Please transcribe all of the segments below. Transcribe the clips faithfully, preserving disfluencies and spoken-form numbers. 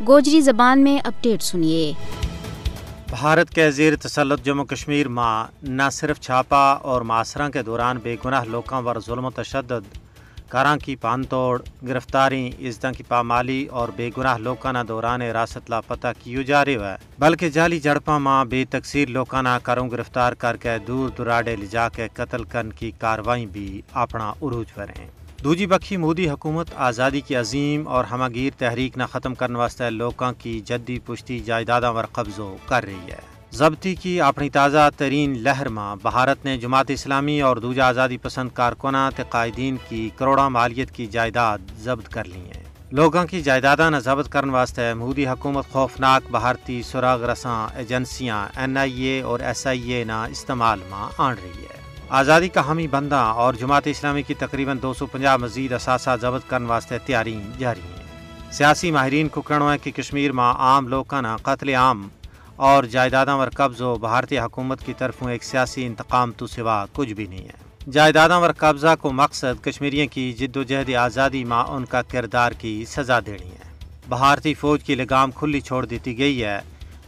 گوجری زبان میں اپڈیٹ سنیے۔ بھارت کے زیر تسلط جموں کشمیر ما نہ صرف چھاپا اور معاصراں کے دوران بے گناہ لوکاں ور ظلم و تشدد، کاراں کی پان توڑ، گرفتاری، عزتاں کی پامالی اور بے گناہ لوکاں نا دوران حراست لاپتہ کیو جا رہیو ہے، بلکہ جعلی جھڑپاں ما بے تقصیر لوکاں نا کروں گرفتار کر کے دور دراڑے لجا کے قتل کرن کی کاروائی بھی اپنا عروج پر ہیں۔ دوجی بکھی مودی حکومت آزادی کی عظیم اور ہمہ گیر تحریک نا ختم کرن واسطے لوکاں کی جدی پشتی جائیداداں ور قبضو کر رہی ہے۔ ضبطی کی اپنی تازہ ترین لہر ما بھارت نے جماعت اسلامی اور دوجہ آزادی پسند کارکناں تے قائدین کی کروڑاں مالیت کی جائیداد ضبط کر لی ہیں۔ لوگاں کی جائیداداں نا ضبط کرن واسطے مودی حکومت خوفناک بھارتی سراغ رساں ایجنسیاں این آئی اے اور ایس آئی اے نا استعمال ما آن رہی ہے۔ آزادی کا حامی بنداں اور جماعت اسلامی کی تقریبا دو سو پنجاہ مزید اثاثہ ضبط کرن واسطے تیاری جاری ہیں۔ سیاسی ماہرین کو کہنو ہے کہ کشمیر ما عام لوکاں نا قتل عام اور جائیداداں ور قبضو بھارتی حکومت کی طرفوں ایک سیاسی انتقام تو سوا کچھ بھی نہیں ہے۔ جائیداداں ور قبضہ کو مقصد کشمیریوں کی جدوجہد آزادی ما ان کا کردار کی سزا دینی ہے۔ بھارتی فوج کی لگام کھلی چھوڑ دیتی گئی ہے۔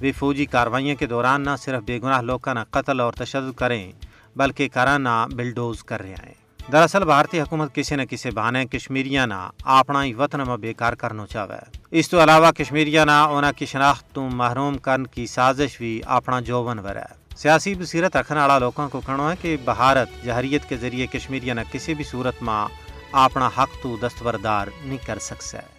ویہ فوجی کاروائیوں کے دوران نہ صرف بے گناہ لوکاں نا قتل اور تشدد کریں، بلکہ کراں نا بلڈوز کر رہیا ہیں۔ دراصل بھارتی حکومت کسے نہ کسے بہانے کشمیریاں نا اپنا ہی وطن ما بیکار کرنو چاہوے۔ اس تو علاوہ کشمیریاں نا انہاں کی شناخت تو محروم کرن کی سازش وی اپنا جوون ورے۔ سیاسی بصیرت رکھن آڑا لوکاں کو کہنو ہے کہ بھارت جہریت کے ذریعے کشمیریاں نا کسے بھی صورت ما اپنا حق تو دستبردار نہیں کر سکسے۔